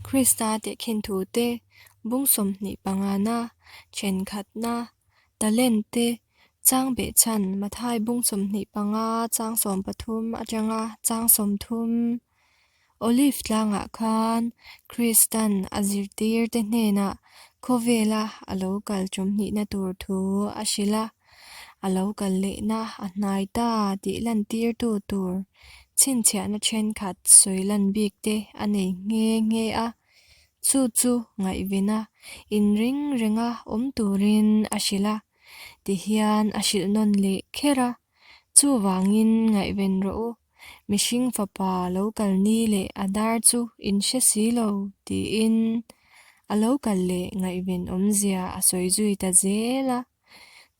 Krista tehkhin thute bung 25na, thenkhatna, talent te, chang behchhan Mathai bung 25 chang 13 atanga chang 30. Olive tlangah khan Kristan a zirtirte hnenah khawvela a lo kal ṭumhnihna tur thu a hrilh a, a lo kal lehna a hnai ta tih lantirtu tur chhinchhiahna ṭhenkhat sawi lan bik te a nei nghe nghe a, chu chu ngaihvena inring renga awm turin a hrilh a, tihian a hrilh nawn leh kher a, chuvangin ngaihven rawh u. Mihring fapa lo kal ni leh a dar chu in hre si lo tiin a lo kal leh ngaihven awmzia a sawi zui ta zel a.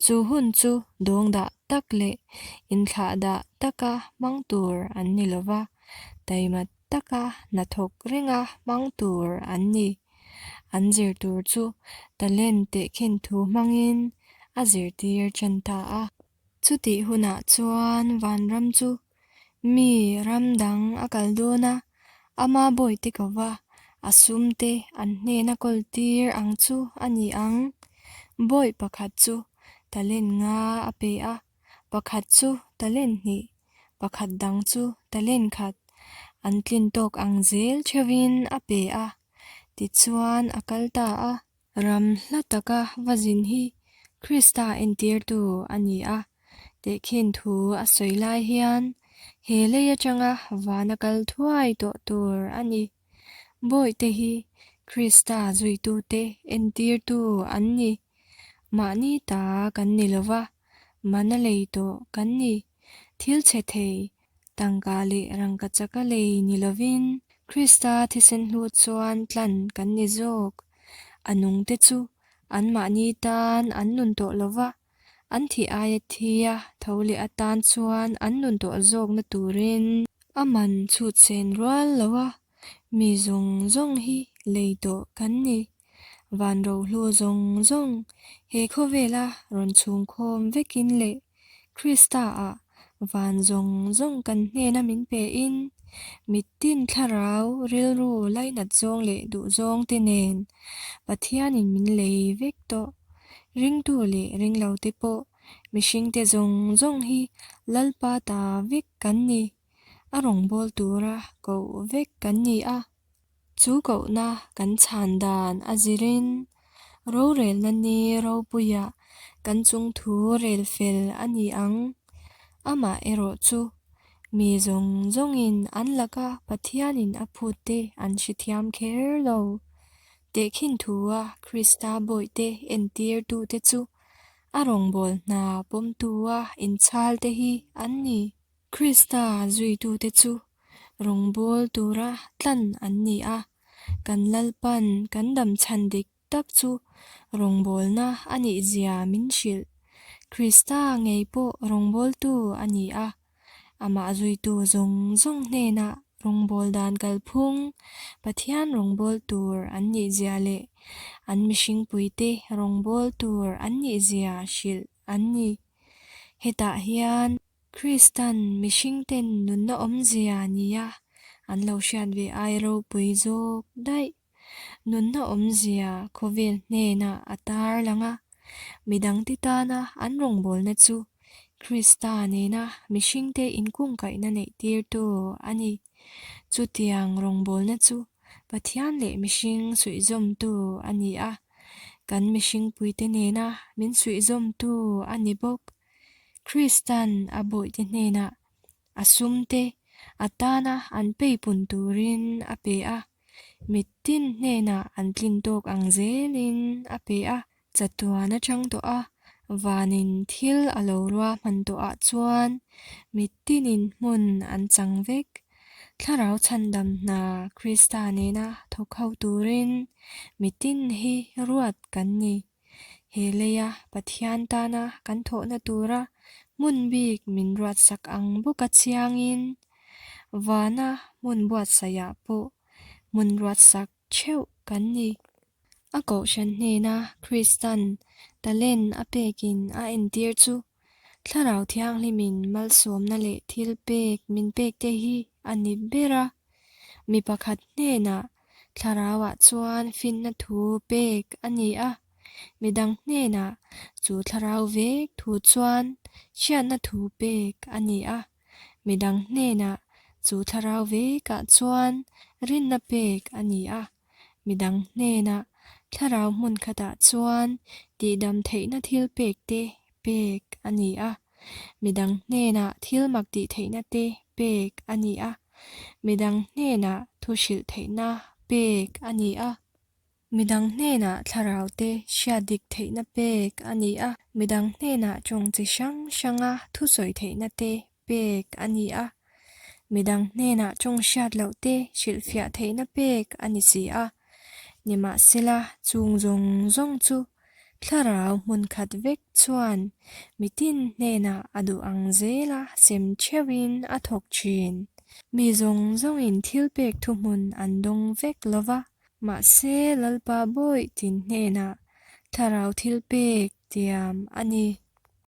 Chu hun chu dawngdah tak leh inthlahdah taka hmang tur an ni lo va, taima taka hnathawk renga hmang tur an ni. An zir tur chu talent tehkhin thu hmangin a zirtir ṭan ta a. Chutih hunah chuan vanram chu mi ram dang a kal dawn a, ama bawihte ko va, a sumte an hnena kawl tir ang chu a ni ang. Bawih pakhat chu talent nga a pe a, pakhat chu talent hnih, pakhat dang chu talent khat, an tlin tawk ang zel theuhin a pe a, tichuan a kal ta a. Ram hla taka va zin hi Krista entirtu a ni a, tehkhin thu a sawi lai hian he lei atanga vana kal thuai tawh tur a ni. Bawihte hi Krista zuitute entirtu an ni. Mahni ta kan ni lova, mana lei tawh kan ni. Thil chhe thei, tangka leh rangkachaka lei ni lovin Krista thisen hnu chuan tlan kan ni zawk. A nungte chu anmahni tan an nun tawh lova, an thih aia thia tho leh atan chuan an nun tawh zawkna turin a man chhut sen rual lo a, mi zawng zawng hi lei tawh kan ni. Van rohlu zawng zawng he khawvela rawn chhungkhawm vekin leh Krista-ah van zawng zawng kan hnena min pein, mittin thlarau rilru lainat zawng leh duh zawng te nen Pathianin min lei vek tawh. Ringtu leh ringlote pawh mihringte zawng zawng hi Lalpa ta vek kan ni. A rawngbâwl tura koh vek kan ni a. Chu kohna kan chhan dan a zirin rorelna ni ropuia kan chung thu rel fel a ni ang. Amah erawh chu mi zawng zawngin an laka Pathianin a phutte an hrethiam kher lo. Tehkhin thua Krista bawihte entirtute chu a rawngbâwl hna pawmtua inchhalte hi an ni. Krista zuitute chu rawngbâwl tura tlan an ni a, kan Lalpan kan damchhan dik tak chu rawngbâwlna a nihzia min hrilh. Krista ngei pawh rawngbâwltu a ni a, amah zuitu zawng zawng hnênah rawngbâwl dan kalphung, Pathian rawngbâwl tur an nihzia leh an mihringpuite rawngbâwl tur an nihzia hrilh an ni. Hetah hian Kristan mihringten nunna awmzia nia an lo hriat ve ai ropui zawk daih. Nunna awmzia khawvel hnenah a tar lang a, midangte tana an rawngbawlna chu Krista nena mihringte inkungkaihna neihtirtu a ni. Chutiang rawngbawlna chu Pathian leh mihring suihzawmtu a ni a, kan mihringpuite nena min suihzawmtu a ni bawk. Kristan a bawihte hnenah a sumte a tana an peipun turin a pe a, mitin hnenah an tlin tawk ang zelin a pe a. Chatuan atang tawh a, vanin thil a lo ruahman tawhah chuan mitinin hmun an chang vek. Thlarau chhandam hna Krista nena thawk ho turin mitin hi ruat kan ni. He leia Pathian tana kan thawhna tura hmun bik min ruatsak ang bawka chiangin, vana hmun buatsaihah pawh hmun ruatsak theuh kan ni. A kohhran hnena Kristan talent a pekin a entir chu Thlarau Thianghlimin malsawmna leh thil pek min pekte hi a ni ber a. Mi pakhat hnenah. Thlarauah chuan finna thu pek a ni a, midang hnenah chu thlarau vek thu chuan hriatna thu pek a ni a, midang hnenah chu thlarau vekah chuan rinna pek a ni a, midang hnenah thlarau hmun khatah chuan tihdam theihna thil pek te pek a ni a, midang hnenah thil mak tih theihna te pek a ni a, midang hnenah thu hrilh theihna pek a ni a, midang hnenah thlarau te hriat dik theihna pek a ni a, midang hnenah tawng chi hrang hranga thusawi theihna te pek a ni a, midang hnenah tawng hriat loh te hrilhfiah theihna pek a ni si a. Nimahsela chung zawng zawng chu thlarau hmun khat vek chuan mitin hnenah a duh ang zela sem theuhin a thawk thin. Mi zawng zawngin thil pek thuhmun an dawng vek lo va, mahse Lalpa Bawih tin hnenah thlarau thil pek tiam a ni.